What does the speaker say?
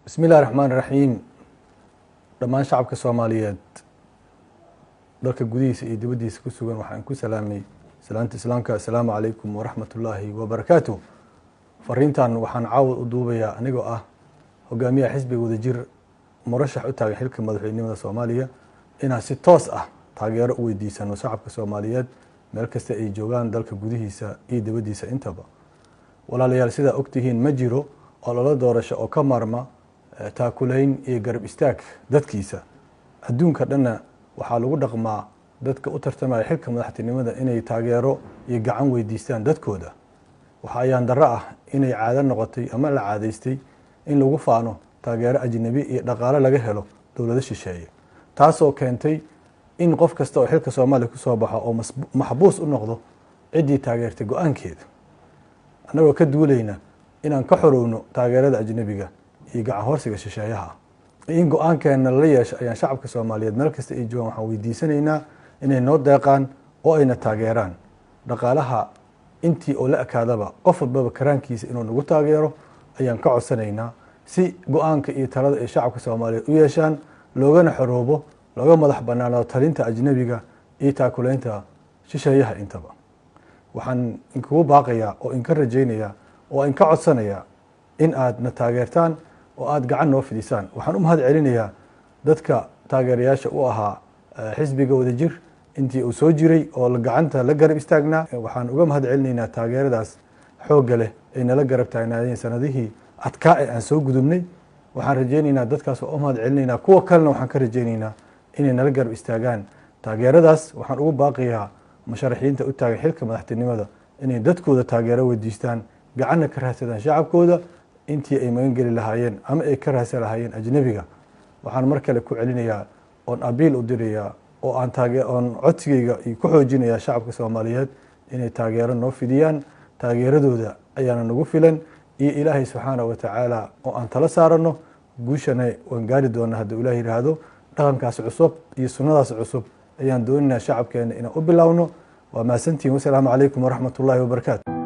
Bismi illahi raxmaan raxiim. Dhammaan shacabka Soomaaliyeed dalka gudihiisa iyo dibaddiisa ku sugan waxaan ku salaamay salaanta Islaamka: assalaamu calaykum waraxmat ullaahi wabarakaatuh. Fariintan waxaan caawad u duubayaa anigoo ah hogaamiyaha xisbiga Wadajir, murashax u taagan xilka madaxweynenimada Soomaaliya, inaan si toos ah taageero u weydiisano shacabka Soomaaliyeed meel kasta ay joogaan, dalka gudihiisa iyo dibaddiisa intaba. Walaalayaal, sidaa ogtihiin, ma jiro ololo doorasho oo ka maarma taakulayn iyo garab istaag dadkiisa. Adduunka dhanna waxaa lagu dhaqmaa dadka u tartamaya xilka madaxtinimada inay taageero iyo gacan weydiistaan dadkooda. Waxa ayaan darro ah inay caado noqotay ama la caadaystay in lagu faano taageero ajnabi iyo dhaqaale laga helo dowlado shisheeye, taasoo keentay in qof kasta oo xilka Soomaaliya kusoo baxo oo maxbuus u noqdo ciddii taageertay go-aankeeda. Annagoo ka duulayna inaan ka xorowno taageerada ajnabiga iyo gacan horsiga shisheeyaha in go-aankeena lala yeesho, ayaan shacabka Soomaaliyeed meel kasta ay joogaan waxaan weydiisanaynaa inay noo deeqaan oo ayna taageeraan dhaqaalaha intii oo la ekaadaba. Qof walbaba karaankiisa inuu nagu taageero ayaan ka codsanaynaa, si go-aanka iyo talada ay shacabka Soomaaliyeed u yeeshaan, loogana xoroobo, looga madax banaanaado talinta ajnabiga iyo taakulaynta shisheeyaha intaba. Waxaan inkugu baaqayaa oo inka rajaynayaa oo inka codsanayaa in aad na taageertaan oo aada gacan noo fidisaan. Waxaan u mahad celinayaa dadka taageerayaasha u ahaa xisbiga Wadajir intii uu soo jiray oo gacanta la garab istaagnaa. Waxaan uga mahad celinaynaa taageeradaas xoogga leh ay nala garab taagnaayeen sanadihii adkaa ee aan soo gudubnay. Waxaan rajaynaynaa dadkaas waa u mahad celinaynaa, kuwa kalena waxaan ka rajaynaynaa inay nala garab istaagaan taageeradaas. Waxaan ugu baaqayaa musharaxiinta u taagan xilka madaxtinimada inay dadkooda taageero weydiistaan, gacanna ka raadsadaan shacabkooda intii ay magan geli lahaayeen ama ay ka raadsan lahaayeen ajnebiga. Waxaan mar kale ku celinayaa oon abiil u dirayaa oo aan taage oon codsigayga ku xoojinayaa shacabka Soomaaliyeed inay taageero noo fidiyaan. Taageeradooda ayaana nagu filan iyo Ilaahay subxaana wa tacaala oo aan tala saarano. Guushana waan gaari doonaa hadduu Ilaah yidhaahdo. Dhaqankaas cusub iyo sunnadaas cusub ayaan doonaynaa shacabkeena inaan u bilowno. Waa mahadsantihin. Wasalaamu calaykum waraxmat ullahi wabarakaatu.